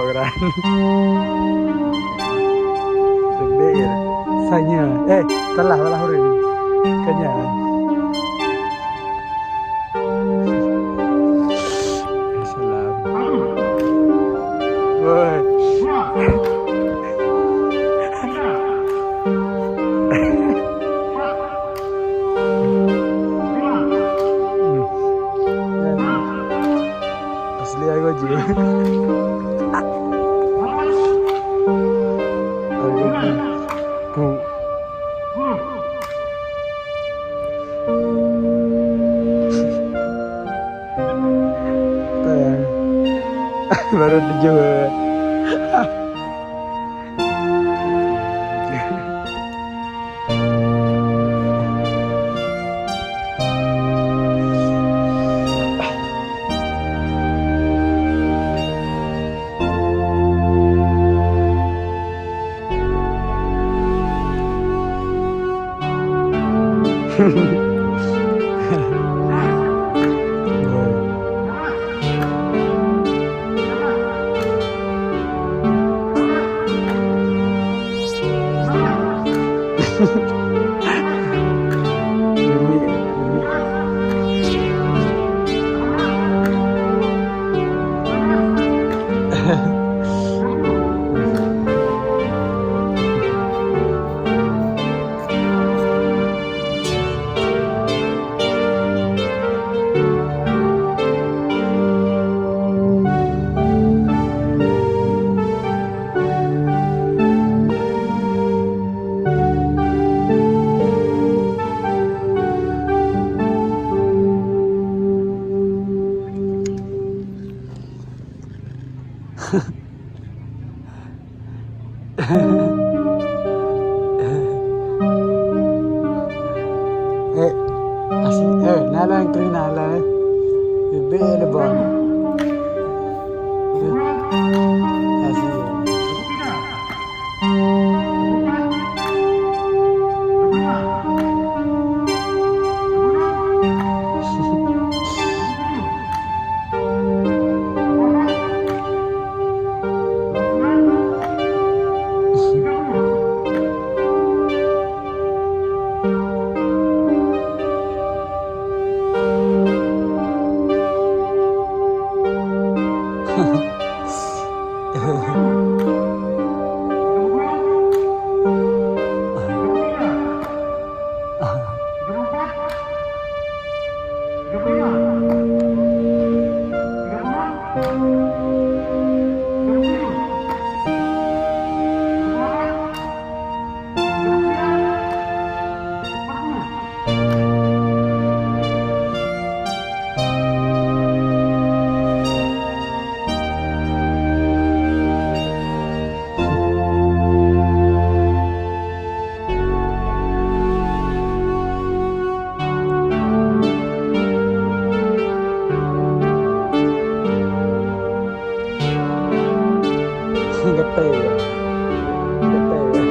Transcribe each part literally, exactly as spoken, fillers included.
Quran. Leubeh ya. Sanya. Eh, salah, salah ureueng. Kanya. Salam. Woi. Asli aku je. Aku je. Pu. Baru tujuh. Eh, asyik, eh, na lôn keunoe na lôn, eh. Bibit eh, lebon. Asyik, eh. Geutai. Geutai. Geutai.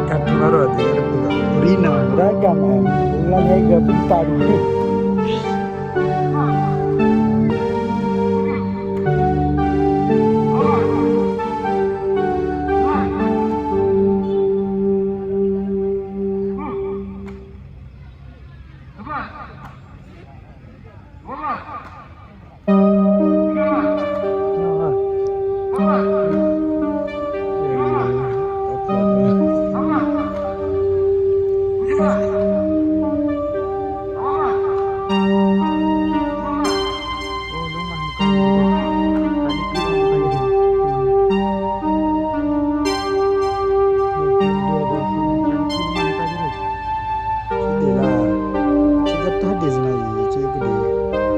Ka tu baru ada, ada pula. Rina, ragam, eh. Ulang harga bintang. Sedih lah. Cit jatuh hadis lagi, cit gede.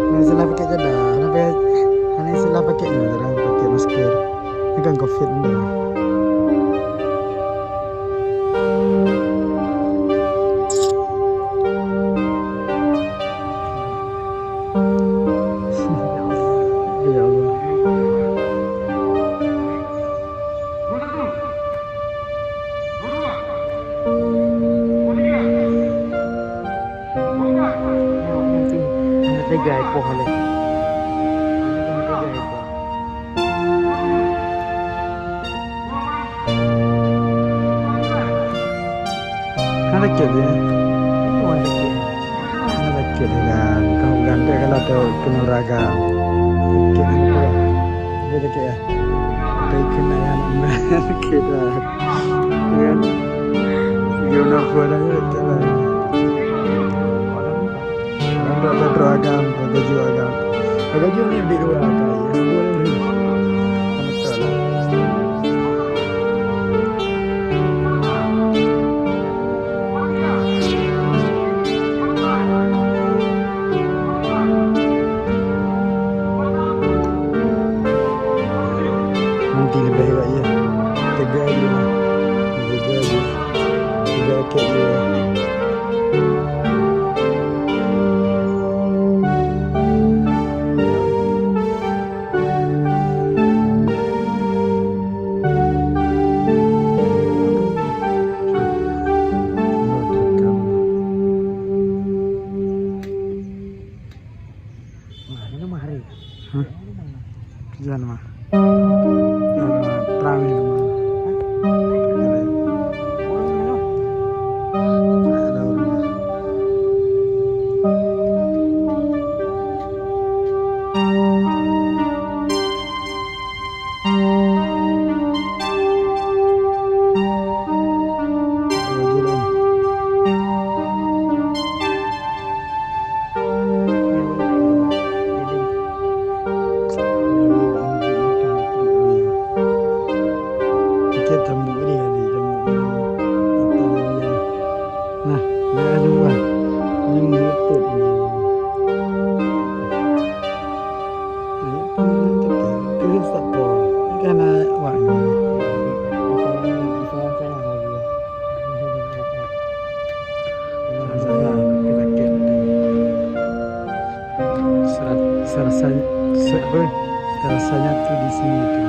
Hana salah pakai cadar, hana pakai, hana salah pakai ni, orang pakai masker. Ni kan covid ni. Ya Allah. Hana teuga ipoh lé. Hana teuga ipoh. Hana sakét lé. Hana sakét lé kan. Kau ganti kalau tu kena raga. Sakét lé. Dia sakét ya. Keunan kita kan. Gimana pun aja, jalan. Ada, ada, ada agam, ada juga agam. Ada juga ni di luar agam, ya. Boleh, boleh. Betul lah. Nanti lebih hebat ya. Tiga aja. Tiga aja. Tiga kek je. Hah? Pian mah. Nah, terang ni mah. Ada orang. Nah, ya dua. Ini meletup. Serasa, serasa, se-, apa? Serasanya tu di sini tu.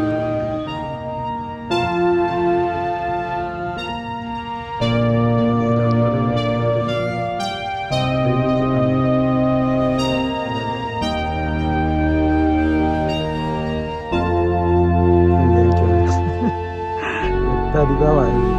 Tadi bawah ini.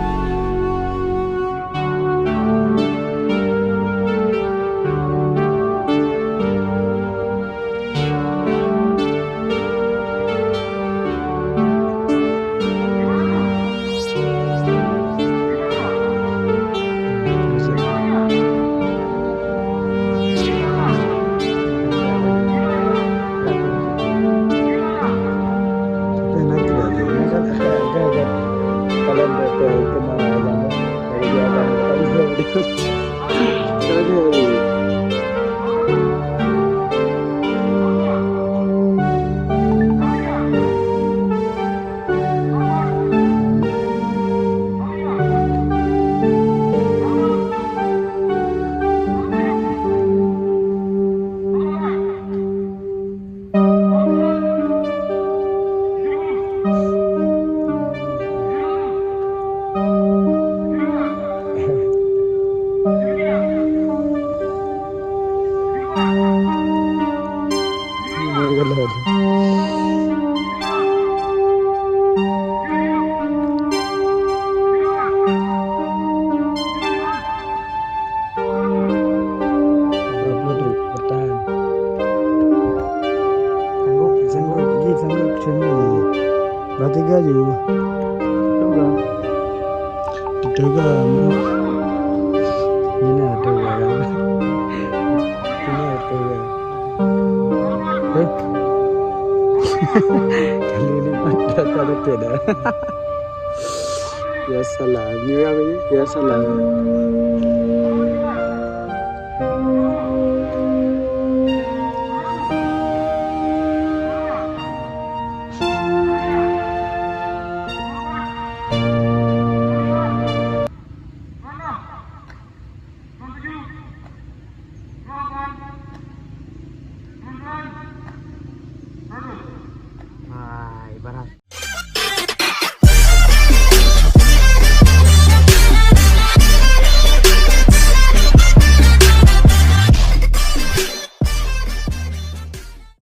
Bertahan. Sanggup, sanggup, sanggup, sanggup. Berarti gaju. Teuga. Teuga. Ini ada teuga kan? Ini ada teuga. Eh? Kali ini mantap tak ada teuga. Ya salam. Ni apa ni? Ya salam.